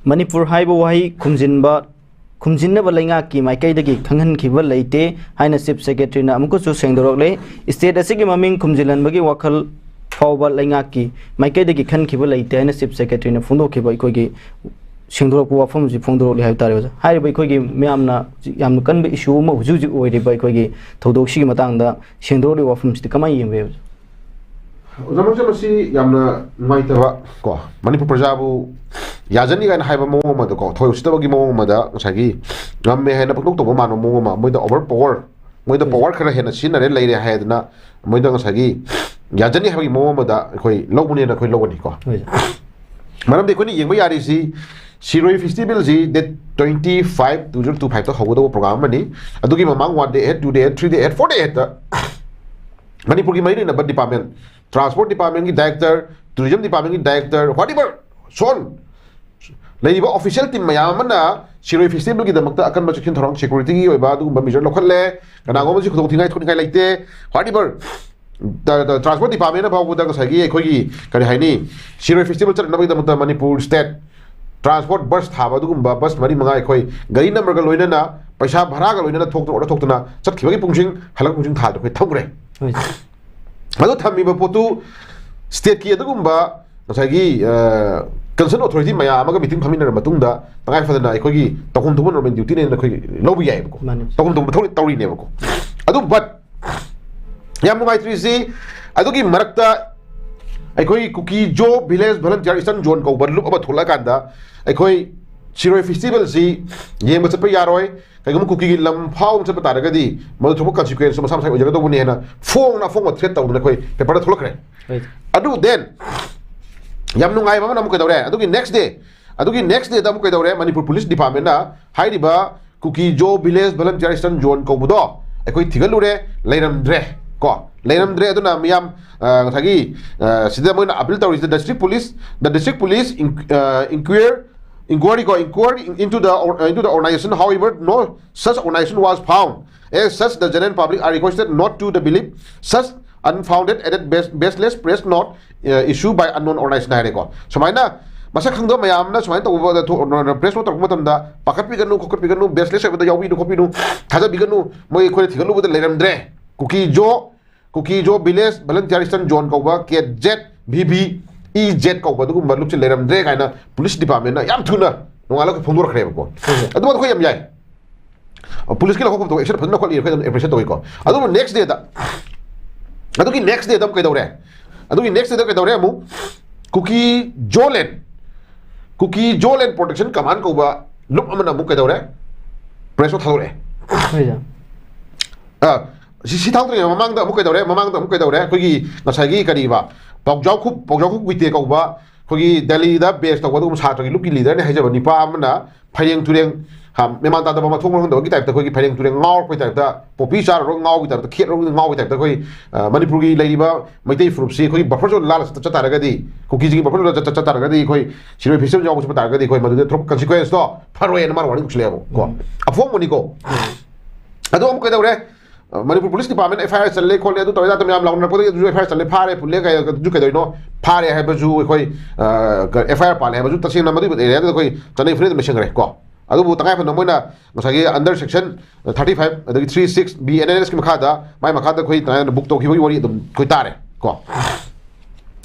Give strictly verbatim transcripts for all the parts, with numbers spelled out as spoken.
ꯃꯅꯤꯄꯨꯔ ꯍꯥꯏꯕ ꯋꯥꯍꯩ ꯈꯨꯝꯖꯤꯟꯕ, ꯈꯨꯝꯖꯤꯟꯅꯕ ꯂꯩꯉꯥꯛꯀꯤ ꯃꯥꯏꯀꯩꯗꯒꯤ ꯈꯪꯍꯟꯈꯤꯕ ꯂꯩꯇꯦ ꯍꯥꯏꯅ Chief Secretary ꯅ ꯑꯃꯨꯛꯀꯁꯨ ꯁꯦꯡꯗꯣꯔꯛꯂꯦ꯫ State ꯑꯁꯤꯒꯤ ꯃꯃꯤꯡ ꯈꯨꯝꯖꯤꯜꯍꯟꯕꯒꯤ ꯋꯥꯈꯜ ꯐꯥꯎꯕ ꯂꯩꯉꯥꯛꯀꯤ ꯃꯥꯏꯀꯩꯗꯒꯤ ꯈꯟꯈꯤꯕ ꯂꯩꯇꯦ ꯍꯥꯏꯅ Chief Secretary ꯅ ꯐꯣꯡꯗꯣꯛꯈꯤꯕ ꯑꯩꯈꯣꯏꯒꯤ ꯁꯦꯡꯗꯣꯔꯛꯄ ꯋꯥꯐꯝꯁꯤ ꯐꯣꯡꯗꯣꯔꯛꯂꯤ ꯍꯥꯏꯕ ꯇꯥꯔꯦ, ꯑꯣꯖꯥ꯫ ꯍꯥꯏꯔꯤꯕ ꯑꯩꯈꯣꯏꯒꯤ ꯃꯌꯥꯝꯅ ꯌꯥꯝꯅ ꯀꯟꯕ issue ꯑꯃ ꯍꯧꯖꯤꯛ ꯍꯧꯖꯤꯛ ꯑꯣꯏꯔꯤꯕ ꯑꯩꯈꯣꯏꯒꯤ ꯊꯧꯗꯣꯛꯁꯤꯒꯤ ꯃꯇꯥꯡꯗ ꯁꯦꯡꯗꯣꯔꯛꯂꯤꯕ ꯋꯥꯐꯝꯁꯤꯗꯤ ꯀꯃꯥꯏꯅ ꯌꯦꯡꯕ ꯌꯥꯏ, ꯑꯣꯖꯥ? ꯑꯣꯖꯥ, ꯃꯔꯨꯞꯁꯦ, ꯃꯁꯤ ꯌꯥꯝꯅ ꯅꯨꯡꯉꯥꯏꯇꯕ ꯀꯣ, ꯃꯅꯤꯄꯨꯔ ꯄ꯭ꯔꯖꯥꯕꯨ ꯌꯥꯖꯅꯤ ꯀꯥꯏꯅ ꯍꯥꯏꯕ ꯃꯑꯣꯡ ꯑꯃꯗꯀꯣ, ꯊꯑꯣꯏ ꯎꯁꯤꯠꯇꯕꯒꯤ ꯃꯑꯣꯡ ꯑꯃꯗ, ꯉꯁꯥꯏꯒꯤ ꯉꯝꯃꯦ ꯍꯥꯏꯅ ꯄꯪꯇꯧ ꯇꯧꯕ ꯃꯥꯟꯕ ꯃꯑꯣꯡ ꯑꯃ, ꯃꯣꯏꯗ over power, ꯃꯣꯏꯗ power ꯈꯔ ꯍꯦꯟꯅ ꯁꯤꯖꯤꯟꯅꯔꯦ, ꯂꯩꯔꯦ ꯍꯥꯏꯗꯅ ꯃꯣꯏꯗ ꯉꯁꯥꯏꯒꯤ ꯌꯥꯖꯅꯤ ꯍꯥꯏꯕꯒꯤ ꯃꯑꯣꯡ ꯑꯃꯗ ꯑꯩꯈꯣꯏ ꯂꯧꯕꯅꯦꯅ ꯑꯩꯈꯣꯏ ꯂꯧꯒꯅꯤꯀꯣ꯫ ꯍꯣꯏ꯫ ꯃꯔꯝꯗꯤ ꯑꯩꯈꯣꯏꯅ ꯌꯦꯡꯕ ꯌꯥꯔꯤꯁꯤ, ꯁꯤꯔꯣꯏ festival ꯁꯤ date twenty five two zero two five ꯇ ꯍꯧꯒꯗꯧꯕ program ꯑꯃꯅꯤ꯫ ꯑꯗꯨꯒꯤ ꯃꯃꯥꯡ one day ahead, two day ahead, three day ahead, four day ahead ꯇ ꯃꯅꯤꯄꯨꯔꯒꯤ ꯃꯔꯤ ꯂꯩꯅꯕ department, transport department ꯀꯤ director, tourism department ꯀꯤ director, whatever, so on, ꯂꯩꯔꯤꯕ official team ꯃꯌꯥꯝ ꯑꯃꯅ ꯁꯤꯔꯣꯏ festival ꯒꯤꯗꯃꯛꯇ ꯑꯀꯟꯕ ꯆꯦꯛꯁꯤꯟ ꯊꯧꯔꯥꯡ, security ꯒꯤ ꯑꯣꯏꯕ ꯑꯗꯨꯒꯨꯝꯕ measure ꯂꯧꯈꯠꯂꯦ꯫ ꯀꯅꯥꯒꯨꯝꯕ ꯑꯃꯁꯨ ꯈꯨꯗꯣꯡ ꯊꯤꯅꯤꯡꯉꯥꯏ ꯊꯣꯛꯅꯤꯡꯉꯥꯏ ꯂꯩꯇꯦ꯫ Whatever, ꯇ-, ꯇ-, transport department ꯐꯥꯎꯕꯗ ꯉꯁꯥꯏꯒꯤ ꯑꯩꯈꯣꯏꯒꯤ, ꯀꯔꯤ ꯍꯥꯏꯅꯤ, ꯁꯤꯔꯣꯏ festival ꯆꯠꯅꯕꯒꯤꯗꯃꯛꯇ Manipur state transport bus ꯊꯥꯕ ꯑꯗꯨꯒꯨꯝꯕ bus ꯃꯔꯤ ꯃꯉꯥ ꯑꯩꯈꯣꯏ ꯒꯥꯔꯤ number ꯒ ꯂꯣꯏꯅꯅ, ꯄꯩꯁꯥ ꯚꯔꯥꯒ ꯂꯣꯏꯅꯅ ꯊꯣꯛꯇꯅ, order ꯊꯣꯛꯇꯅ ꯆꯠꯈꯤꯕꯒꯤ ꯄꯨꯡꯁꯤꯡ, ꯍꯜꯂꯛꯄ ꯄꯨꯡꯁꯤꯡ ꯊꯥꯗ ꯑꯩꯈꯣꯏ ꯊꯝꯈ꯭ꯔꯦ꯫ ꯍꯣꯏ꯫ ꯑꯗꯨ ꯊꯝꯃꯤꯕ ꯄꯣꯠꯇꯨ state ꯀꯤ ꯑꯗꯨꯒꯨꯝꯕ ꯉꯁꯥꯏꯒꯤ, ꯑ, concern authority ꯃꯌꯥꯝ ꯑꯃꯒ meeting ꯐꯝꯃꯤꯟꯅꯔꯕ ꯃꯇꯨꯡꯗ, ꯇꯉꯥꯏ ꯐꯗꯅ ꯑꯩꯈꯣꯏꯒꯤ ꯇꯧꯐꯝ ꯊꯣꯛꯄ normal duty ꯅꯦꯅ ꯑꯩꯈꯣꯏ ꯂꯧꯕ ꯌꯥꯏꯑꯕꯀꯣ꯫ ꯃꯥꯅꯦ꯫ ꯇꯧꯐꯝ ꯊꯣꯛꯄ ꯊꯧꯔꯤ-, ꯇꯧꯔꯤꯅꯦꯕꯀꯣ꯫ ꯑꯗꯨ, but ꯌꯥꯝ ꯅꯨꯡꯉꯥꯏꯇ꯭ꯔꯤꯁꯤ, ꯑꯗꯨꯒꯤ ꯃꯔꯛꯇ ꯑꯩꯈꯣꯏ ꯀꯨꯀꯤ ꯖꯣ village volunteer Eastern Zone ꯀꯧꯕ ꯂꯨꯞ ꯑꯃ ꯊꯣꯛꯂꯛꯑꯀꯥꯟꯗ, ꯑꯩꯈꯣꯏ ꯁꯤꯔꯣꯏ festival ꯁꯤ ꯌꯦꯡꯕ ꯆꯠꯄ ꯌꯥꯔꯣꯏ, ꯀꯩꯒꯨꯝꯕ ꯀꯨꯀꯤꯒꯤ ꯂꯝ ꯐꯥꯎꯅ ꯆꯠꯄ ꯇꯥꯔꯒꯗꯤ ꯃꯗꯨ ꯊꯣꯛꯄ consequence ꯃꯁꯥ ꯃꯁꯥꯒꯤ ꯑꯣꯏꯖꯒꯗꯧꯕꯅꯤ ꯍꯥꯏꯅ ꯐꯣꯡꯅ ꯑꯐꯣꯡꯕ threat ꯇꯧꯗꯅ ꯑꯩꯈꯣꯏ paper ꯗ ꯊꯣꯛꯂꯛꯈ꯭ꯔꯦ꯫ Right. ꯑꯗꯨ then ꯌꯥꯝ ꯅꯨꯡꯉꯥꯏꯕ ꯑꯃꯅ ꯑꯃꯨꯛ ꯀꯩꯗꯧꯔꯦ? ꯑꯗꯨꯒꯤ next day, ꯑꯗꯨꯒꯤ next day ꯗ ꯑꯃꯨꯛ ꯀꯩꯗꯧꯔꯦ? ꯃꯅꯤꯄꯨꯔ police department ꯅ ꯍꯥꯏꯔꯤꯕ ꯀꯨꯀꯤ ꯖꯣ village volunteer Eastern Zone ꯀꯧꯕꯗꯣ ꯑꯩꯈꯣꯏ ꯊꯤꯒꯠꯂꯨꯔꯦ, ꯂꯩꯔꯝꯗ꯭ꯔꯦ ꯀꯣ, ꯂꯩꯔꯝꯗ꯭ꯔꯦ꯫ ꯑꯗꯨꯅ ꯃꯤꯌꯥꯝ, ꯑ, ꯉꯁꯥꯏꯒꯤ, ꯑ, ꯁꯤꯗ ꯃꯣꯏꯅ appeal ꯇꯧꯔꯤꯁꯤꯗ, district police, the district police in-, ꯑ, inquire, inquiry ꯀꯣ, inquiry into the or-, into the organization, however, no such organization was found. As such, the general public are requested not to the believe such unfounded and bas-, baseless press note, uh, issued by unknown organization ꯍꯥꯏꯔꯦꯀꯣ꯫ ꯁꯨꯃꯥꯏꯅ ꯃꯁꯛ ꯈꯪꯗꯕ ꯃꯌꯥꯝꯅ ꯁꯨꯃꯥꯏꯅ ꯇꯧꯕꯗ ꯊꯣꯛ-, ꯅ-, ꯅ-, press note ꯇꯧꯔꯛꯄ ꯃꯇꯝꯗ ꯄꯥꯈꯠꯄꯤꯒꯅꯨ, ꯈꯣꯀꯠꯄꯤꯒꯅꯨ, baseless ꯑꯣꯏꯕꯗ ꯌꯥꯎꯕꯤꯒꯅꯨ, ꯈꯣꯠꯄꯤꯅꯨ, ꯊꯥꯖꯕꯤꯒꯅꯨ, ꯃꯣꯏ ꯑꯩꯈꯣꯏꯅ ꯊꯤꯒꯠꯂꯨꯕꯗ ꯂꯩꯔꯝꯗ꯭ꯔꯦ꯫ ꯀꯨꯀꯤ ꯖꯣ, ꯀꯨꯀꯤ ꯖꯣ village volunteer eastern zone ꯀꯧꯕ ꯀꯦ Z V V E Z ꯀꯧꯕ ꯑꯗꯨꯒꯨꯝꯕ ꯂꯨꯞꯁꯤ ꯂꯩꯔꯝꯗ꯭ꯔꯦ ꯀꯥꯏꯅ police department ꯅ ꯌꯥꯝ ꯊꯨꯅ ꯅꯣꯡꯉꯥꯜꯂꯒ ꯐꯣꯡꯗꯣꯔꯛꯈ꯭ꯔꯦꯕꯀꯣ꯫ ꯍꯣꯏ, ꯍꯣꯏ꯫ ꯑꯗꯨꯃꯛ ꯑꯩꯈꯣꯏ ꯌꯥꯝ ꯌꯥꯏ꯫ Police ꯀꯤ ꯂꯧꯈꯠꯐꯝ ꯊꯣꯛꯄ action ꯐꯖꯅ ꯂꯧꯈꯠꯂꯤ, ꯑꯩꯈꯣꯏ ꯑꯗꯨꯝ appreciate ꯇꯧꯏꯀꯣ꯫ ꯑꯗꯨꯕꯨ next day ꯗ, ꯑꯗꯨꯒꯤ next day ꯗ ꯑꯃꯨꯛ ꯀꯩꯗꯧꯔꯦ? ꯑꯗꯨꯒꯤ next day ꯗ ꯀꯩꯗꯧꯔꯦ ꯑꯃꯨꯛ? ꯀꯨꯀꯤ ꯖꯣꯂꯦꯟ, ꯀꯨꯀꯤ ꯖꯣꯂꯦꯟ Protection Command ꯀꯧꯕ ꯂꯨꯞ ꯑꯃꯅ ꯑꯃꯨꯛ ꯀꯩꯗꯧꯔꯦ? Press note ꯊꯥꯗꯣꯔꯛꯑꯦ꯫ ꯍꯣꯏ, ꯁꯥꯔ꯫ ꯑ, ꯁꯤ, ꯁꯤ ꯊꯥꯗꯣꯛꯇ꯭ꯔꯤꯉꯩ ꯃꯃꯥꯡꯗ ꯑꯃꯨꯛ ꯀꯩꯗꯧꯔꯦ? ꯃꯃꯥꯡꯗ ꯑꯃꯨꯛ ꯀꯩꯗꯧꯔꯦ? ꯑꯩꯈꯣꯏꯒꯤ ꯉꯁꯥꯏꯒꯤ ꯀꯔꯤꯕ? ꯄꯥꯎꯖꯥꯎꯈꯨꯞ, ꯄꯥꯎꯖꯥꯎꯈꯨꯞ ꯋꯤꯇꯦ ꯀꯧꯕ ꯑꯩꯈꯣꯏꯒꯤ ꯗꯦꯜꯂꯤꯗ base ꯇꯧꯕ ꯑꯗꯨꯒꯨꯝꯕ ꯁꯥꯇ꯭ꯔꯒꯤ ꯂꯨꯞꯀꯤ leader ꯅꯤ ꯍꯥꯏꯖꯕ ꯅꯤꯄꯥ ꯑꯃꯅ ꯐꯩꯔꯦꯡ ꯇꯨꯔꯦꯡ, ꯍꯥ, ꯃꯦꯃꯥꯟ ꯇꯥꯗꯕ ꯃꯊꯣꯡ ꯃꯔꯝ ꯈꯪꯗꯕꯒꯤ type ꯇ, ꯑꯩꯈꯣꯏꯒꯤ ꯐꯩꯔꯦꯡ ꯇꯨꯔꯦꯡ ꯉꯥꯎꯔꯛꯄꯒꯤ type ꯇ, ꯄꯣꯄꯤ ꯆꯥꯔꯨꯔꯒ ꯉꯥꯎꯕꯒꯤ type ꯇ, ꯈꯦꯠꯂꯨꯔꯒ ꯉꯥꯎꯕꯒꯤ type ꯇ, ꯑꯩꯈꯣꯏ, ꯑ, ꯃꯅꯤꯄꯨꯔꯒꯤ ꯂꯩꯔꯤꯕ ꯃꯩꯇꯩ ꯐꯨꯔꯨꯞꯁꯤ ꯑꯩꯈꯣꯏꯒꯤ buffer zone ꯂꯥꯜꯂ ꯆꯠ-, ꯆꯠ ꯇꯥꯔꯒꯗꯤ, ꯀꯨꯀꯤꯁꯤꯡꯒꯤ buffer zone ꯆꯠ-, ꯆꯠ-, ꯆꯠ ꯇꯥꯔꯒꯗꯤ ꯑꯩꯈꯣꯏ ꯁꯤꯔꯣꯏ festival ꯌꯥꯎꯕ ꯆꯠꯄ ꯇꯥꯔꯒꯗꯤ ꯑꯩꯈꯣꯏ ꯃꯗꯨꯗ ꯊꯣꯛꯄ consequence ꯇꯣ ꯐꯔꯣꯏꯅ ꯃꯥꯅ warning ꯇꯧꯁꯤꯜꯂꯦꯕ ꯀꯣ꯫ ꯎꯝ꯫ ꯑꯐꯣꯡꯕꯅꯤꯀꯣ꯫ ꯎꯝ꯫ ꯑꯗꯣ ꯑꯃꯨꯛ ꯀꯩꯗꯧꯔꯦ? ꯑ, ꯃꯅꯤꯄꯨꯔ police department ꯅ F I R ꯆꯜꯂꯦ ꯈꯣꯠꯂꯦ ꯑꯗꯨ ꯇꯧꯔꯦ ꯑꯗꯥ ꯃꯌꯥꯝ ꯂꯥꯎꯅꯔꯛꯄꯗꯒꯤ ꯑꯗꯨꯁꯨ F I R ꯆꯜꯂꯦ, ꯐꯥꯔꯦ, ꯄꯨꯜꯂꯦ, ꯀꯩ-, ꯑꯗꯨꯁꯨ ꯀꯩꯗꯧꯔꯤꯅꯣ? ꯐꯥꯔꯦ ꯍꯥꯏꯕꯁꯨ ꯑꯩꯈꯣꯏ, ꯑ, ꯀ-, F I R ꯄꯥꯜꯂꯦ ꯍꯥꯏꯕꯁꯨ ꯇꯁꯦꯡꯅ ꯃꯗꯨꯒꯤ area ꯗꯨꯗ ꯑꯩꯈꯣꯏ ꯆꯠꯅꯩ ꯐꯅꯦꯛ ꯑꯗꯨꯝ ꯂꯩꯁꯟꯈ꯭ꯔꯦ ꯀꯣ꯫ ꯑꯗꯨꯕꯨ ꯇꯉꯥꯏ ꯐꯗꯅ ꯃꯣꯏꯅ ꯉꯁꯥꯏꯒꯤ under section thirty five ꯑꯗꯒꯤ three six B N N S ꯀꯤ ꯃꯈꯥꯗ, ꯃꯥꯏ ꯃꯈꯥꯗ ꯑꯩꯈꯣꯏ ꯇꯉꯥꯏ ꯐꯗꯅ book ꯇꯧꯈꯤꯕꯒꯤ ꯋꯥꯔꯤ ꯑꯗꯨꯝ ꯑꯩꯈꯣꯏ ꯇꯥꯔꯦ ꯀꯣ꯫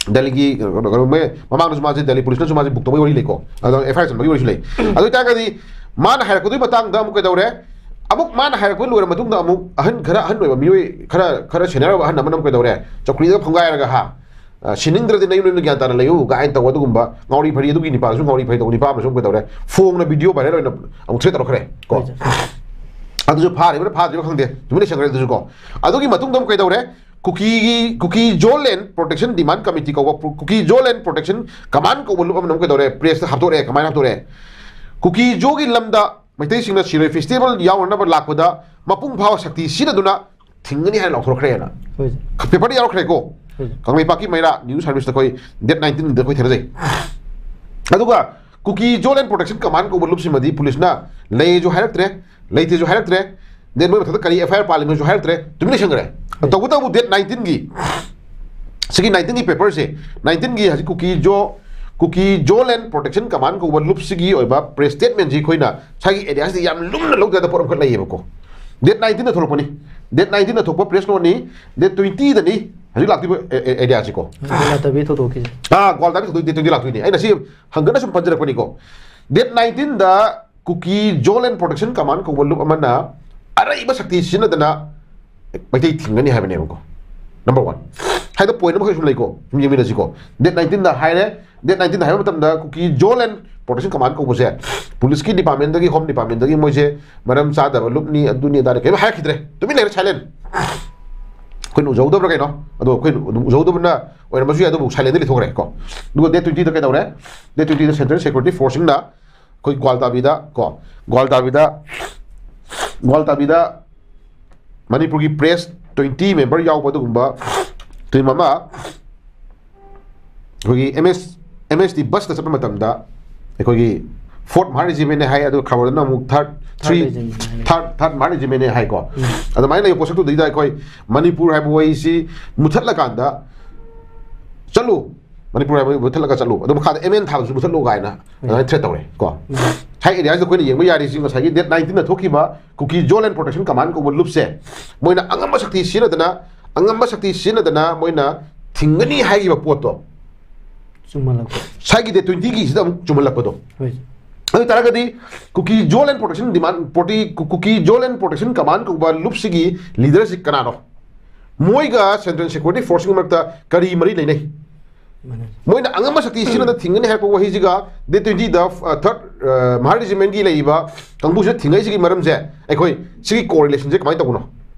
ꯗꯦꯜꯂꯤꯒꯤ ꯀꯩꯅꯣ, ꯀꯩꯅꯣ, ꯃꯣꯏ ꯃꯃꯥꯡꯗꯁꯨ ꯃꯥꯁꯦ ꯗꯦꯜꯂꯤ police ꯅꯁꯨ ꯃꯥꯁꯦ book ꯇꯧꯕꯒꯤ ꯋꯥꯔꯤ ꯂꯩꯀꯣ꯫ ꯑꯗꯣ F I R ꯆꯟꯕꯒꯤ ꯋꯥꯔꯤꯁꯨ ꯂꯩ꯫ ꯑꯗꯨ ꯑꯣꯏꯇꯥꯔꯒꯗꯤ ꯃꯥꯅ ꯍꯥꯏꯔꯛꯄꯗꯨꯒꯤ ꯃꯇꯥꯡꯗ ꯑꯃꯨꯛ ꯀꯩꯗꯧꯔꯦ? ꯑꯃꯨꯛ ꯃꯥꯅ ꯍꯥꯏꯔꯛꯄ ꯂꯣꯏꯔ ꯃꯇꯨꯡꯗ ꯑꯃꯨꯛ ꯑꯍꯟ, ꯈꯔ ꯑꯍꯟ ꯑꯣꯏꯕ ꯃꯤꯑꯣꯏ, ꯈꯔ, ꯈꯔ senior ꯑꯣꯏꯕ ꯑꯍꯟ ꯑꯃꯅ ꯑꯃꯨꯛ ꯀꯩꯗꯧꯔꯦ? ꯆꯧꯀ꯭ꯔꯤꯗ ꯐꯝꯒꯥꯏꯔꯒ, ꯍꯥ, ꯑ, ꯁꯤꯅꯤꯡꯗ꯭ꯔꯗꯤ ꯅꯌꯨꯝ ꯅꯌꯨꯝꯗ ꯒ꯭ꯌꯥꯟ ꯇꯥꯅ ꯂꯩꯌꯨ ꯀꯥꯏꯅ ꯇꯧꯕ ꯑꯗꯨꯒꯨꯝꯕ ꯉꯥꯎꯔꯤ ꯐꯩꯔꯤ, ꯑꯗꯨꯒꯤ ꯅꯤꯄꯥꯗꯨꯁꯨ ꯉꯥꯎꯔꯤ ꯐꯩꯔꯤ ꯇꯧꯕ ꯅꯤꯄꯥ ꯑꯃꯅꯁꯨ ꯑꯃꯨꯛ ꯀꯩꯗꯧꯔꯦ? ꯐꯣꯡꯅ video viral ꯑꯣꯏꯅ ꯑꯃꯨꯛ threat ꯇꯧꯔꯛꯈ꯭ꯔꯦ ꯀꯣ꯫ ꯍꯣꯏ, ꯁꯥꯔ꯫ ꯑꯗꯨꯁꯨ ꯐꯥꯔꯤꯕ꯭ꯔꯥ ꯐꯥꯗ꯭ꯔꯤꯕ꯭ꯔꯥ ꯈꯪꯗꯦ, ꯇꯨꯃꯤꯟ ꯂꯩꯁꯟꯈ꯭ꯔꯦ ꯑꯗꯨꯁꯨ ꯀꯣ꯫ ꯑꯗꯨꯒꯤ ꯃꯇꯨꯡꯗ ꯑꯃꯨꯛ ꯀꯩꯗꯧꯔꯦ? ꯀꯨꯀꯤꯒꯤ, ꯀꯨꯀꯤ ꯖꯣ ꯂꯦꯟ ꯄ꯭ꯔꯣꯇꯦꯛꯁꯟ ꯗꯤꯃꯥꯟ ꯀꯃꯤꯇꯤ ꯀꯧꯕ, ꯀꯨꯀꯤ ꯖꯣ ꯂꯦꯟ ꯄ꯭ꯔꯣꯇꯦꯛꯁꯟ ꯀꯃꯥꯟ ꯀꯧꯕ ꯂꯨꯞ ꯑꯃꯅ ꯑꯃꯨꯛ ꯀꯩꯗꯧꯔꯦ? Press ꯇ ꯍꯥꯞꯇꯣꯔꯛꯑꯦ꯫ ꯀꯃꯥꯏꯅ ꯍꯥꯞꯇꯣꯔꯛꯑꯦ? ꯀꯨꯀꯤ ꯖꯣꯒꯤ ꯂꯝꯗ ꯃꯩꯇꯩꯁꯤꯡꯅ ꯁꯤꯔꯣꯏ festival ꯌꯥꯎꯅꯅꯕ ꯂꯥꯛꯄꯗ ꯃꯄꯨꯡ ꯐꯥꯕ ꯁꯛꯇꯤ ꯁꯤꯖꯤꯟꯅꯗꯨꯅ ꯊꯤꯡꯒꯅꯤ ꯍꯥꯏꯅ ꯂꯥꯎꯊꯣꯔꯛꯈ꯭ꯔꯦꯅ꯫ ꯍꯣꯏ, ꯁꯥꯔ꯫ Paper ꯗ ꯌꯥꯎꯔꯛꯈ꯭ꯔꯦꯀꯣ꯫ ꯍꯣꯏ, ꯁꯥꯔ꯫ ꯀꯪꯂꯩꯄꯥꯛꯀꯤ ꯃꯩꯔꯥ news service ꯇ ꯑꯩꯈꯣꯏ date nineteen ꯗ ꯑꯩꯈꯣꯏ ꯊꯦꯡꯅꯖꯩ꯫ ꯑꯗꯨꯒ ꯀꯨꯀꯤ ꯖꯣ ꯂꯦꯟ ꯄ꯭ꯔꯣꯇꯦꯛꯁꯟ ꯀꯃꯥꯟ ꯀꯧꯕ ꯂꯨꯞꯁꯤꯃꯗꯤ ꯄꯨꯂꯤꯁꯅ ꯂꯩꯁꯨ ꯍꯥꯏꯔꯛꯇ꯭ꯔꯦ, ꯂꯩꯇꯦꯁꯨ ꯍꯥꯏꯔꯛꯇ꯭ꯔꯦ, then ꯃꯣꯏ ꯃꯊꯛꯇ ꯀꯔꯤ F I R ꯄꯥꯜꯂꯤꯅꯣꯁꯨ ꯍꯥꯏꯔꯛꯇ꯭ꯔꯦ, ꯇꯨꯃꯤꯟ ꯂꯩꯁꯟꯈ꯭ꯔꯦ꯫ ꯍꯣꯏ꯫ ꯇꯧꯕꯇꯕꯨ date nineteen ꯒꯤ, ꯁꯤꯒꯤ nineteen ꯒꯤ paper ꯁꯦ, nineteen ꯒꯤ ꯍꯧꯖꯤꯛ ꯀꯨꯀꯤ ꯖꯣ, ꯀꯨꯀꯤ ꯖꯣꯂꯦꯟ ꯄ꯭ꯔꯣꯇꯦꯛꯁꯟ ꯀꯃꯥꯟ ꯀꯧꯕ ꯂꯨꯞꯁꯤꯒꯤ ꯑꯣꯏꯕ ꯄ꯭ꯔꯦꯁ ꯁ꯭ꯇꯦꯠꯃꯦꯟꯁꯤ ꯑꯩꯈꯣꯏꯅ ꯁ꯭ꯋꯥꯏꯒꯤ ꯑꯦꯔꯤꯌꯥꯁꯤꯗ ꯌꯥꯝ ꯂꯨꯝꯅ ꯂꯧꯗ ꯌꯥꯗꯕ ꯄꯣꯠ ꯑꯃꯈꯛ ꯂꯩꯌꯦꯕꯀꯣ꯫ ꯗꯦꯠ ꯅꯥꯏꯟꯇꯤꯟꯗ ꯊꯣꯛꯂꯛꯄꯅꯤ꯫ ꯗꯦꯠ ꯅꯥꯏꯟꯇꯤꯟꯗ ꯊꯣꯛꯄ ꯄ꯭ꯔꯦꯁ ꯅꯣꯠꯅꯤ꯫ ꯗꯦꯠ ꯇ꯭ꯋꯦꯟꯇꯤꯗꯅꯤ ꯍꯧꯖꯤꯛ ꯂꯥꯛꯇꯣꯏꯕ ꯑꯦ-, ꯑꯦ-, ꯑꯦꯔꯤꯌꯥꯁꯤꯀꯣ꯫ ꯒ꯭ꯋꯥꯜꯇꯥꯕꯤ ꯊꯧꯗꯣꯛꯈꯤꯁꯦ꯫ ꯑꯥ, ꯒ꯭ꯋꯥꯜꯇꯥꯕꯤ ꯊꯧꯗꯣꯛ ꯗꯦꯠ ꯇ꯭ꯋꯦꯟꯇꯤ ꯂꯥꯛꯇꯣꯏꯅꯤ꯫ ꯑꯩꯅ ꯁꯤ ꯍꯪꯒꯠꯅ ꯁꯨꯝ ꯄꯟꯖꯔꯛꯄꯅꯤꯀꯣ꯫ ꯗꯦꯠ ꯅꯥꯏꯟꯇꯤꯟꯗ ꯀꯨꯀꯤ ꯖꯣꯂꯦꯟ ꯄ꯭ꯔꯣꯇꯦꯛꯁꯟ ꯀꯃꯥꯟ ꯀꯧꯕ ꯂꯨꯞ ꯑꯃꯅ ꯑꯔꯩꯕ ꯁꯛꯇꯤ ꯁꯤꯖꯤꯟꯅꯗꯅ ꯃꯩꯇꯩ ꯊꯤꯡꯒꯅꯤ ꯍꯥꯏꯕꯅꯦꯕꯀꯣ꯫ Number one. ꯍꯥꯏꯗ ꯄꯣꯏꯟ ꯑꯃꯈꯛ ꯁꯨꯝ ꯂꯩꯀꯣ, ꯁꯨꯝ ꯌꯦꯡꯃꯤꯟꯅꯁꯤꯀꯣ꯫ ꯗꯦꯠ ꯅꯥꯏꯟꯇꯤꯟꯗ ꯍꯥꯏꯔꯦ, ꯗꯦꯠ ꯅꯥꯏꯟꯇꯤꯟꯗ ꯍꯥꯏꯕ ꯃꯇꯝꯗ ꯀꯨꯀꯤ ꯖꯣꯂꯦꯟ ꯄ꯭ꯔꯣꯇꯦꯛꯁꯟ ꯀꯃꯥꯟ ꯀꯧꯕꯁꯦ ꯄꯨꯂꯤꯁꯀꯤ ꯗꯤꯄꯥꯔꯠꯃꯦꯟꯗꯒꯤ, ꯍꯣꯝ ꯗꯤꯄꯥꯔꯠꯃꯦꯟꯗꯒꯤ ꯃꯣꯏꯁꯦ ꯃꯔꯝ ꯆꯥꯗꯕ ꯂꯨꯞꯅꯤ, ꯑꯗꯨꯅꯤ ꯑꯗꯥꯅꯤ ꯀꯔꯤꯝ ꯍꯥꯏꯔꯛꯈꯤꯗ꯭ꯔꯦ, ꯇꯨꯃꯤꯟ ꯂꯩꯔꯦ, ꯁꯥꯏꯂꯦꯟ꯫ ꯑꯩꯈꯣꯏꯅ ꯎꯖꯍꯧꯗꯕ꯭ꯔꯥ ꯀꯩꯅꯣ? ꯑꯗꯣ ꯑꯩꯈꯣꯏꯅ ꯑꯗꯨꯝ ꯎꯖꯍꯧꯗꯕꯅ ꯑꯣꯏꯔꯝꯕꯁꯨ ꯌꯥꯏ, ꯑꯗꯨꯕꯨ ꯁꯥꯏꯂꯦꯟꯗ ꯂꯩꯊꯣꯛꯈ꯭ꯔꯦ ꯀꯣ꯫ ꯑꯗꯨꯒ ꯗꯦꯠ ꯇ꯭ꯋꯦꯟꯇꯤꯗ ꯀꯩꯗꯧꯔꯦ? ꯗꯦꯠ ꯇ꯭ꯋꯦꯟꯇꯤꯗ ꯁꯦꯟꯇ꯭ꯔꯦꯜ ꯁꯦꯀ꯭ꯌꯨꯔꯤꯇꯤ ꯐꯣꯔꯁꯁꯤꯡꯅ ꯑꯩꯈꯣꯏ ꯒ꯭ꯋꯥꯜꯇꯥꯕꯤꯗ ꯀꯣ, ꯒ꯭ꯋꯥꯜꯇꯥꯕꯤꯗ, ꯒ꯭ꯋꯥꯜꯇꯥꯕꯤꯗ ꯃꯅꯤꯄꯨꯔꯒꯤ ꯄ꯭ꯔꯦꯁ ꯇ꯭ꯋꯦꯟꯇꯤ ꯃꯦꯝꯕꯔ ꯌꯥꯎꯕ ꯑꯗꯨꯒꯨꯝꯕ ꯇꯤꯝ ꯑꯃ ꯑꯩꯈꯣꯏꯒꯤ ꯑꯦꯝ ꯑꯦꯁ, ꯑꯦꯝ ꯑꯦꯁ ꯇꯤ ꯕꯁꯇ ꯆꯠꯄ ꯃꯇꯝꯗ ꯑꯩꯈꯣꯏꯒꯤ ꯐꯣꯔꯠ ꯃꯍꯥꯔ ꯔꯦꯖꯤꯃꯦꯟꯅꯦ ꯍꯥꯏ, ꯑꯗꯨꯒ ꯈꯕꯔꯗꯅ ꯑꯃꯨꯛ ꯊꯥꯔꯠ ꯊ꯭ꯔꯤ, ꯔꯦꯖꯤꯃꯦꯟ ꯍꯥꯏ꯫ ꯊꯥꯔꯠ, ꯊꯥꯔꯠ ꯃꯍꯥꯔ ꯔꯦꯖꯤꯃꯦꯟꯅꯦ ꯍꯥꯏꯀꯣ꯫ ꯎꯝ꯫ ꯑꯗꯨꯃꯥꯏꯅ ꯂꯩꯕ ꯄꯣꯠꯁꯛꯇꯨꯗꯩꯗ ꯑꯩꯈꯣꯏ ꯃꯅꯤꯄꯨꯔ ꯍꯥꯏꯕ ꯋꯥꯍꯩꯁꯤ ꯃꯨꯊꯠꯂꯀꯥꯟꯗ ꯆꯠꯂꯨ, ꯃꯅꯤꯄꯨꯔ ꯍꯥꯏꯕ ꯃꯨꯊꯠꯂꯒ ꯆꯠꯂꯨ, ꯑꯗꯨ ꯃꯈꯥꯗ ꯑꯦꯝ ꯑꯦꯟ ꯊꯥꯕꯁꯨ ꯃꯨꯊꯠꯂꯨ ꯀꯥꯏꯅ ꯑꯗꯨꯃꯥꯏꯅ ꯊ꯭ꯔꯦꯠ ꯇꯧꯔꯦ ꯀꯣ꯫ ꯎꯝ꯫ ꯁꯥꯏ ꯑꯦꯔꯤꯌꯥꯁꯤꯗ ꯑꯩꯈꯣꯏꯅ ꯌꯦꯡꯕ ꯌꯥꯔꯤꯁꯤ ꯉꯁꯥꯏꯒꯤ ꯗꯦꯠ ꯅꯥꯏꯟꯇꯤꯟꯗ ꯊꯣꯛꯈꯤꯕ ꯀꯨꯀꯤ ꯖꯣꯂꯦꯟ ꯄ꯭ꯔꯣꯇꯦꯛꯁꯟ ꯀꯃꯥꯟ ꯀꯧꯕ ꯂꯨꯞꯁꯦ ꯃꯣꯏꯅ ꯑꯉꯝꯕ ꯁꯛꯇꯤ ꯁꯤꯖꯤꯟꯅꯗꯅ, ꯑꯉꯝꯕ ꯁꯛꯇꯤ ꯁꯤꯖꯤꯟꯅꯗꯅ ꯃꯣꯏꯅ ꯊꯤꯡꯒꯅꯤ ꯍꯥꯏꯈꯤꯕ ꯄꯣꯠꯇꯣ ꯆꯨꯝꯍꯜꯂꯛꯄ꯫ ꯁ꯭ꯋꯥꯏꯒꯤ ꯗꯦꯠ ꯇ꯭ꯋꯦꯟꯇꯤꯒꯤꯁꯤꯗ ꯑꯃꯨꯛ ꯆꯨꯝꯍꯜꯂꯛꯄꯗꯣ꯫ ꯍꯣꯏ꯫ ꯑꯗꯨ ꯑꯣꯏ ꯇꯥꯔꯒꯗꯤ ꯀꯨꯀꯤ ꯖꯣꯂꯦꯟ ꯄ꯭ꯔꯣꯇꯦꯛꯁꯟ ꯗꯤꯃꯥꯟ, ꯄ꯭ꯔꯣꯇꯤ-, ꯀꯨ-, ꯀꯨꯀꯤ ꯖꯣꯂꯦꯟ ꯄ꯭ꯔꯣꯇꯦꯛꯁꯟ ꯀꯃꯥꯟ ꯀꯧꯕ ꯂꯨꯞꯁꯤꯒꯤ ꯂꯤꯗꯔꯁꯤ ꯀꯅꯥꯅꯣ? ꯃꯣꯏꯒ ꯁꯦꯟꯇ꯭ꯔꯦꯜ ꯁꯦꯀ꯭ꯌꯨꯔꯤꯇꯤ ꯐꯣꯔꯁꯀꯤ ꯃꯔꯛꯇ ꯀꯔꯤ ꯃꯔꯤ ꯂꯩꯅꯩ? ꯃꯥꯅꯦ꯫ ꯃꯣꯏꯅ ꯑꯉꯝꯕ ꯁꯛꯇꯤ ꯁꯤꯖꯤꯟꯅꯗ ꯊꯤꯡꯒꯅꯤ ꯍꯥꯏꯔꯛꯄ ꯋꯥꯍꯩꯁꯤꯒ ꯗꯦꯠ ꯇ꯭ꯋꯦꯟꯇꯤꯗ, ꯑ, ꯊꯥꯔꯠ, ꯑ, ꯃꯍꯥꯔ ꯔꯦꯖꯤꯃꯦꯟꯒꯤ ꯂꯩꯔꯤꯕ ꯀꯥꯡꯕꯨꯁꯤꯗ ꯊꯤꯡꯉꯛꯏꯁꯤꯒꯤ ꯃꯔꯝꯁꯦ ꯑꯩꯈꯣꯏ ꯁꯤꯒꯤ ꯀꯣꯔꯤꯂꯦꯁꯟꯁꯦ ꯀꯃꯥꯏꯅ ꯇꯧꯕꯅꯣ?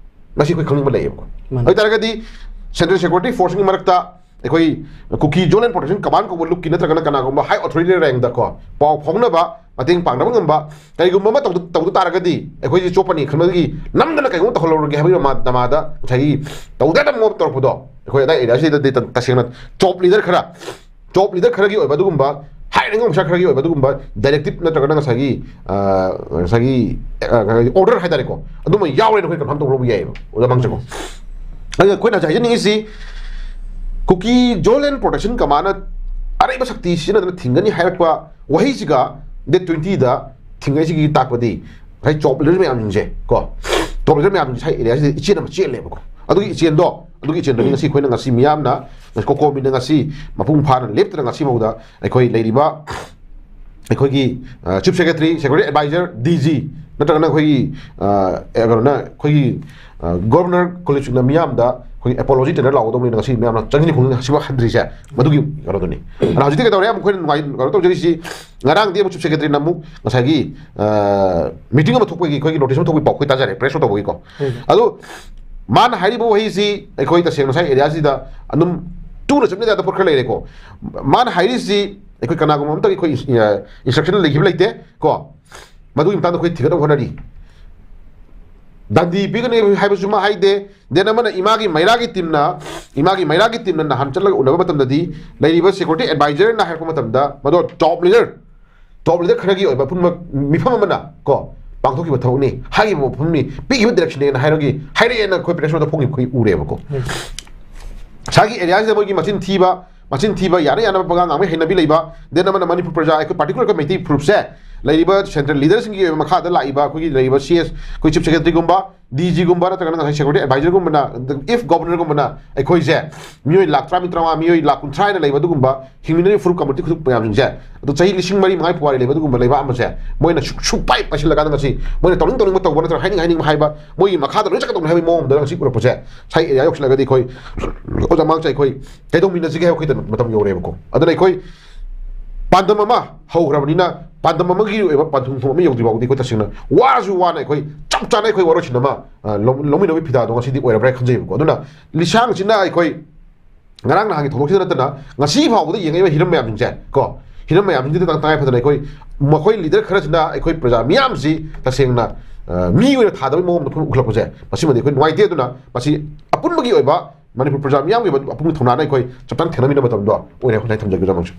ꯃꯁꯤ ꯑꯩꯈꯣꯏ ꯈꯪꯅꯤꯡꯕ ꯂꯩꯌꯦꯕꯀꯣ꯫ ꯃꯥꯅꯦ꯫ ꯑꯗꯨ ꯑꯣꯏ ꯇꯥꯔꯒꯗꯤ ꯁꯦꯟꯇ꯭ꯔꯦꯜ ꯁꯦꯀ꯭ꯌꯨꯔꯤꯇꯤ ꯐꯣꯔꯁꯀꯤ ꯃꯔꯛꯇ ꯑꯩꯈꯣꯏ ꯀꯨꯀꯤ ꯖꯣꯂꯦꯟ ꯄ꯭ꯔꯣꯇꯦꯛꯁꯟ ꯀꯃꯥꯟ ꯀꯧꯕ ꯂꯨꯞꯀꯤ ꯅꯠꯇ꯭ꯔꯒꯅ ꯀꯅꯥꯒꯨꯝꯕ ꯍꯥꯏ ꯑꯣꯊꯣꯔꯤꯇꯤ ꯔꯦꯡꯗꯀꯣ ꯄꯥꯎ ꯐꯥꯎꯅꯕ, ꯃꯇꯦꯡ ꯄꯥꯡꯅꯕ ꯉꯝꯕ, ꯀꯔꯤꯒꯨꯝꯕ ꯑꯃ ꯇꯧꯗ-, ꯇꯧꯗ ꯇꯥꯔꯒꯗꯤ ꯑꯩꯈꯣꯏꯁꯦ ꯆꯣꯞꯄꯅꯤ ꯈꯟꯕꯗꯒꯤ ꯅꯝꯗꯅ ꯀꯩꯒꯨꯝꯕ ꯇꯧꯍꯜꯂꯧꯔꯒꯦ ꯍꯥꯏꯕꯒꯤ ꯃꯃꯥ-, ꯅꯃꯥꯗ ꯉꯁꯥꯏꯒꯤ ꯇꯧꯗ ꯌꯥꯗꯕ ꯃꯑꯣꯡ ꯇꯧꯔꯛꯄꯗꯣ ꯑꯩꯈꯣꯏ ꯑꯗꯥꯏ ꯑꯦꯔꯤꯌꯥꯁꯤꯗ ꯇꯁꯦꯡꯅ ꯆꯣꯞ ꯂꯤꯗꯔ ꯈꯔ, ꯆꯣꯞ ꯂꯤꯗꯔ ꯈꯔꯒꯤ ꯑꯣꯏꯕ ꯑꯗꯨꯒꯨꯝꯕ ꯍꯥꯏ ꯔꯦꯡ ꯑꯣꯐꯤꯁꯥꯔ ꯈꯔꯒꯤ ꯑꯣꯏꯕ ꯑꯗꯨꯒꯨꯝꯕ ꯗꯥꯏꯔꯦꯛꯇꯤꯞ ꯅꯠꯇ꯭ꯔꯒꯅ ꯉꯁꯥꯏꯒꯤ, ꯑ, ꯉꯁꯥꯏꯒꯤ, ꯑ, ꯑꯣꯔꯗꯔ ꯍꯥꯏꯇꯥꯔꯦꯀꯣ, ꯑꯗꯨꯃ ꯌꯥꯎꯔꯦꯅ ꯑꯩꯈꯣꯏ ꯀꯟꯐꯥꯔꯝ ꯇꯧꯕ ꯌꯥꯏꯑꯕ ꯑꯣꯖꯥ ꯃꯥꯡꯖꯀꯣ꯫ ꯑꯗꯨꯅ ꯑꯩꯈꯣꯏꯅ ꯍꯧꯖꯤꯛ ꯍꯥꯏꯖꯅꯤꯡꯉꯤꯁꯤ ꯀꯨꯀꯤ ꯖꯣꯂꯦꯟ ꯄ꯭ꯔꯣꯇꯦꯛꯁꯟ ꯀꯃꯥꯟꯅ ꯑꯔꯩꯕ ꯁꯛꯇꯤ ꯁꯤꯖꯤꯟꯅꯗꯅ ꯊꯤꯡꯒꯅꯤ ꯍꯥꯏꯔꯛꯄ ꯋꯥꯍꯩꯁꯤꯒ date twenty ꯗ ꯊꯤꯡꯒꯅꯤꯁꯤꯒꯤ ꯇꯥꯛꯄꯗꯤ ꯉꯁꯥꯏ ꯆꯣꯞ ꯂꯤꯗꯔ ꯃꯌꯥꯝꯁꯤꯡꯁꯦ ꯀꯣ, ꯆꯣꯞ ꯂꯤꯗꯔ ꯃꯌꯥꯝꯁꯤꯡꯁꯦ ꯉꯁꯥꯏ ꯑꯦꯔꯤꯌꯥꯁꯤꯗ ꯏꯆꯦꯟ ꯑꯃ ꯆꯦꯜꯂꯦꯕꯀꯣ꯫ ꯑꯗꯨꯒꯤ ꯏꯆꯦꯟꯗꯣ, ꯑꯗꯨꯒꯤ ꯏꯆꯦꯟꯗꯨꯒꯤ ꯉꯁꯤ ꯑꯩꯈꯣꯏꯅ ꯉꯁꯤ ꯃꯤꯌꯥꯝꯅ, ꯉꯁꯤ ꯀꯣꯀꯣꯃꯤꯅ ꯉꯁꯤ ꯃꯄꯨꯡ ꯐꯥꯅ ꯂꯦꯞꯇꯅ ꯉꯁꯤ ꯐꯥꯎꯗ ꯑꯩꯈꯣꯏ ꯂꯩꯔꯤꯕ ꯑꯩꯈꯣꯏꯒꯤ chief secretary, secretary adviser, D G, ꯅꯠꯇ꯭ꯔꯒꯅ ꯑꯩꯈꯣꯏꯒꯤ ꯀꯩꯅꯣꯅ ꯑꯩꯈꯣꯏꯒꯤ ꯒꯣꯔꯅꯔ ꯀꯣꯂꯦꯖꯅ ꯃꯤꯌꯥꯝꯗ ꯑꯩꯈꯣꯏꯒꯤ ꯑꯦꯄꯣꯂꯣꯖꯤ ꯇꯦꯟꯗꯔ ꯂꯥꯎꯒꯗꯧꯕꯅꯤꯅ ꯉꯁꯤ ꯃꯌꯥꯝꯅ ꯆꯪꯁꯤꯟ ꯈꯣꯡꯖꯤꯟ ꯍꯧꯖꯤꯛꯐꯥꯎ ꯍꯟꯗ꯭ꯔꯤꯁꯦ ꯃꯗꯨꯒꯤ ꯀꯩꯅꯣꯗꯨꯅꯤ꯫ ꯑꯗꯨꯅ ꯍꯧꯖꯤꯛꯇꯤ ꯀꯩꯗꯧꯔꯦ? ꯑꯃꯨꯛ ꯑꯩꯈꯣꯏꯅ ꯅꯨꯡꯉꯥꯏ ꯀꯩꯅꯣ ꯇꯧꯖꯔꯤꯁꯤ, ꯉꯔꯥꯡꯗꯤ ꯑꯃꯨꯛ ꯆꯤꯐ ꯁꯦꯀ꯭ꯔꯦꯇꯔꯤꯅ ꯑꯃꯨꯛ ꯉꯁꯥꯏꯒꯤ ꯃꯤꯇꯤꯡ ꯑꯃ ꯊꯣꯛꯄꯒꯤ ꯑꯩꯈꯣꯏꯒꯤ ꯅꯣꯇꯤꯁ ꯑꯃ ꯊꯣꯛꯄꯒꯤ ꯄꯥꯎ ꯑꯩꯈꯣꯏ ꯇꯥꯖꯔꯦ, ꯄ꯭ꯔꯦꯁ ꯅꯣꯠ ꯇꯧꯕꯒꯤꯀꯣ꯫ ꯑꯗꯣ ꯃꯥꯅ ꯍꯥꯏꯔꯤꯕ ꯋꯥꯍꯩꯁꯤ ꯑꯩꯈꯣꯏ ꯇꯁꯦꯡꯅ ꯉꯁꯥꯏ ꯑꯦꯔꯤꯌꯥꯁꯤꯗ ꯑꯗꯨꯝ ꯇꯨꯅ ꯆꯠꯅ ꯌꯥꯗꯕ ꯄꯣꯠ ꯈꯔ ꯂꯩꯔꯦꯀꯣ꯫ ꯃꯥꯅ ꯍꯥꯏꯔꯤꯁꯤ ꯑꯩꯈꯣꯏ ꯀꯅꯥꯒꯨꯝꯕ ꯑꯃꯠꯇꯒꯤ ꯑꯩꯈꯣꯏ ꯏꯟꯁꯇ꯭ꯔꯛꯁꯟ ꯂꯩꯈꯤꯕ ꯂꯩꯇꯦ ꯀꯣ꯫ ꯃꯗꯨꯒꯤ ꯃꯇꯥꯡꯗ ꯑꯩꯈꯣꯏ ꯊꯤꯒꯠꯅꯕ ꯍꯣꯠꯅꯔꯤ꯫ ꯗꯟꯗꯤ ꯄꯤꯒꯅꯤ ꯍꯥꯏꯕꯁꯨ ꯃꯥ ꯍꯥꯏꯗꯦ꯫ ꯗꯦꯟ ꯑꯃꯅ ꯏꯃꯥꯒꯤ ꯃꯩꯔꯥꯒꯤ ꯇꯤꯝꯅ, ꯏꯃꯥꯒꯤ ꯃꯩꯔꯥꯒꯤ ꯇꯤꯝꯅ ꯅꯍꯥꯟ ꯆꯠꯂꯒ ꯎꯅꯕ ꯃꯇꯝꯗꯗꯤ ꯂꯩꯔꯤꯕ ꯁꯦꯀ꯭ꯌꯨꯔꯤꯇꯤ ꯑꯦꯗꯚꯥꯏꯖꯔꯅ ꯍꯥꯏꯔꯛꯄ ꯃꯇꯝꯗ ꯃꯗꯣ ꯇꯣꯞ ꯂꯤꯗꯔ, ꯇꯣꯞ ꯂꯤꯗꯔ ꯈꯔꯒꯤ ꯑꯣꯏꯕ ꯑꯄꯨꯟꯕ ꯃꯤꯐꯝ ꯑꯃꯅ ꯀꯣ ꯄꯥꯡꯊꯣꯛꯈꯤꯕ ꯊꯕꯛꯅꯤ, ꯍꯥꯏꯈꯤꯕ ꯋꯥꯐꯝꯅꯤ, ꯄꯤꯈꯤꯕ ꯗꯤꯔꯦꯛꯁꯟꯅꯦꯅ ꯍꯥꯏꯔꯒꯤ ꯍꯥꯏꯔꯛꯑꯦꯅ ꯑꯩꯈꯣꯏ ꯄ꯭ꯔꯦꯁ ꯅꯣꯠꯇ ꯐꯣꯡꯈꯤꯕ ꯑꯩꯈꯣꯏ ꯎꯔꯦꯕꯀꯣ꯫ ꯉꯁꯥꯏꯒꯤ ꯑꯦꯔꯤꯌꯥꯁꯤꯗ ꯃꯣꯏꯒꯤ ꯃꯆꯤꯟ ꯊꯤꯕ, ꯃꯆꯤꯟ ꯊꯤꯕ, ꯌꯥꯅ ꯌꯥꯅꯕ ꯄꯉꯥꯡ ꯉꯥꯡꯕꯒꯤ ꯍꯩꯅꯕꯤ ꯂꯩꯕ, ꯗꯦꯟ ꯑꯃꯅ ꯃꯅꯤꯄꯨꯔ ꯄ꯭ꯔꯖꯥ, ꯑꯩꯈꯣꯏ ꯄꯥꯔꯇꯤꯀꯨꯂꯔ ꯑꯩꯈꯣꯏ ꯃꯩꯇꯩ ꯐꯨꯔꯨꯞꯁꯦ ꯂꯩꯔꯤꯕ ꯁꯦꯟꯇ꯭ꯔꯦꯜ ꯂꯤꯗꯔꯁꯤꯡꯒꯤ ꯑꯣꯏꯕ ꯃꯈꯥꯗ ꯂꯥꯛꯏꯕ ꯑꯩꯈꯣꯏꯒꯤ ꯂꯩꯔꯤꯕ ꯁꯤ ꯑꯦꯁ, ꯑꯩꯈꯣꯏ ꯆꯤꯐ ꯁꯦꯀ꯭ꯔꯦꯇꯔꯤꯒꯨꯝꯕ, ꯗꯤ ꯖꯤꯒꯨꯝꯕ ꯅꯠꯇ꯭ꯔꯒꯅ ꯉꯁꯥꯏ ꯁꯦꯀ꯭ꯌꯨꯔꯤꯇꯤ ꯑꯦꯗꯚꯥꯏꯖꯔꯒꯨꯝꯕꯅ, ꯏꯐ ꯒꯣꯕꯔꯅꯔꯒꯨꯝꯕꯅ ꯑꯩꯈꯣꯏꯁꯦ ꯃꯤꯑꯣꯏ ꯂꯥꯛ ꯇꯔꯥꯃꯔꯤ ꯇꯔꯥꯃꯉꯥ, ꯃꯤꯑꯣꯏ ꯂꯥꯛ ꯀꯨꯟꯊ꯭ꯔꯥ ꯍꯥꯏꯅ ꯂꯩꯕ ꯑꯗꯨꯒꯨꯝꯕ ꯍꯤꯡꯃꯤꯟꯅꯔꯤꯕ ꯐꯨꯔꯨꯞ ꯀꯝꯃꯨꯅꯤꯇꯤ ꯈꯨꯗꯤꯡ ꯃꯌꯥꯝꯁꯤꯡꯁꯦ, ꯑꯗꯣ ꯆꯍꯤ ꯂꯤꯁꯤꯡ ꯃꯔꯤ ꯃꯉꯥ ꯄꯨꯋꯥꯔꯤ ꯂꯩꯕ ꯑꯗꯨꯒꯨꯝꯕ ꯂꯩꯕꯥꯛ ꯑꯃꯁꯦ ꯃꯣꯏꯅ ꯁꯨꯛ-, ꯁꯨꯛꯄꯥꯏ ꯄꯥꯏꯁꯤꯜꯂꯀꯥꯟꯗ ꯉꯁꯤ ꯃꯣꯏꯅ ꯇꯧꯅꯤꯡ ꯇꯧꯅꯤꯡꯕ ꯇꯧꯕ ꯅꯠꯇ꯭ꯔꯒ ꯍꯥꯏꯅꯤꯡ ꯍꯥꯏꯅꯤꯡꯕ ꯍꯥꯏꯕ, ꯃꯣꯏꯒꯤ ꯃꯈꯥꯗ ꯂꯣꯏ ꯆꯠꯀꯗꯧꯅꯤ ꯍꯥꯏꯕꯒꯤ ꯃꯑꯣꯡ ꯑꯃꯗ ꯉꯁꯤ ꯎꯔꯛꯄꯁꯦ ꯉꯁꯥꯏ ꯑꯦꯔꯤꯌꯥ ꯌꯧꯁꯤꯜꯂꯒꯗꯤ ꯑꯩꯈꯣꯏ ꯑꯣꯖꯥ ꯃꯥꯡꯆꯥ ꯑꯩꯈꯣꯏ ꯀꯩꯗꯧꯃꯤꯟꯅꯁꯤꯒꯦ ꯍꯥꯏꯕ ꯑꯩꯈꯣꯏꯗ ꯃꯇꯝ ꯌꯧꯔꯦꯕꯀꯣ꯫ ꯑꯗꯨꯅ ꯑꯩꯈꯣꯏ ꯄꯥꯟꯗꯝ ꯑꯃ ꯍꯧꯈ꯭ꯔꯕꯅꯤꯅ ꯄꯥꯟꯗꯝ ꯑꯃꯒꯤ ꯑꯣꯏꯕ ꯄꯟꯊꯨꯡꯐꯝ ꯑꯃ ꯌꯧꯗ꯭ꯔꯤ ꯐꯥꯎꯕꯗꯤ ꯑꯩꯈꯣꯏ ꯇꯁꯦꯡꯅ ꯋꯥꯔꯁꯨ ꯋꯥꯅ ꯑꯩꯈꯣꯏ ꯆꯞ ꯆꯥꯅ ꯑꯩꯈꯣꯏ ꯋꯥꯔꯣꯏꯁꯤꯟ ꯑꯃ, ꯑ, ꯂꯧ-, ꯂꯧꯃꯤꯟꯅꯕꯒꯤ ꯐꯤꯗꯥꯗꯣ ꯉꯁꯤꯗꯤ ꯑꯣꯏꯔꯕ꯭ꯔꯥ ꯍꯥꯏꯅ ꯈꯟꯖꯩꯕꯀꯣ꯫ ꯑꯗꯨꯅ ꯂꯤꯁꯥꯡꯁꯤꯅ ꯑꯩꯈꯣꯏ ꯉꯔꯥꯡ ꯅꯍꯥꯟꯒꯤ ꯊꯧꯗꯣꯛꯁꯤꯗ ꯅꯠꯇꯅ ꯉꯁꯤ ꯐꯥꯎꯕꯗ ꯌꯦꯡꯉꯛꯏꯕ ꯍꯤꯔꯝ ꯃꯌꯥꯝꯁꯤꯡꯁꯦ ꯀꯣ, ꯍꯤꯔꯝ ꯃꯌꯥꯝꯁꯤꯡꯁꯤꯗ ꯇꯉꯥꯏ ꯐꯗꯅ ꯑꯩꯈꯣꯏ ꯃꯈꯣꯏ ꯂꯤꯗꯔ ꯈꯔꯁꯤꯅ ꯑꯩꯈꯣꯏ ꯄ꯭ꯔꯖꯥ ꯃꯤꯌꯥꯝꯁꯤ ꯇꯁꯦꯡꯅ, ꯑ, ꯃꯤ ꯑꯣꯏꯅ ꯊꯥꯗꯕꯒꯤ ꯃꯑꯣꯡꯗ ꯑꯩꯈꯣꯏ ꯎꯈꯠꯂꯛꯄꯁꯦ ꯃꯁꯤꯃꯗꯤ ꯑꯩꯈꯣꯏ ꯅꯨꯡꯉꯥꯏꯇꯦ꯫ ꯑꯗꯨꯅ ꯃꯁꯤ ꯑꯄꯨꯟꯕꯒꯤ ꯑꯣꯏꯕ ꯃꯅꯤꯄꯨꯔ ꯄ꯭ꯔꯖꯥ ꯃꯤꯌꯥꯝꯒꯤ ꯑꯣꯏꯕ ꯑꯄꯨꯟꯕ ꯊꯧꯅꯥꯅ ꯑꯩꯈꯣꯏ ꯆꯞ ꯆꯥꯅ ꯊꯦꯡꯅꯃꯤꯟꯅꯕ ꯃꯇꯝꯗꯣ ꯑꯣꯏꯔꯦ ꯉꯁꯥꯏ ꯊꯝꯖꯒꯦ ꯇꯧꯖꯃꯛꯁꯨ꯫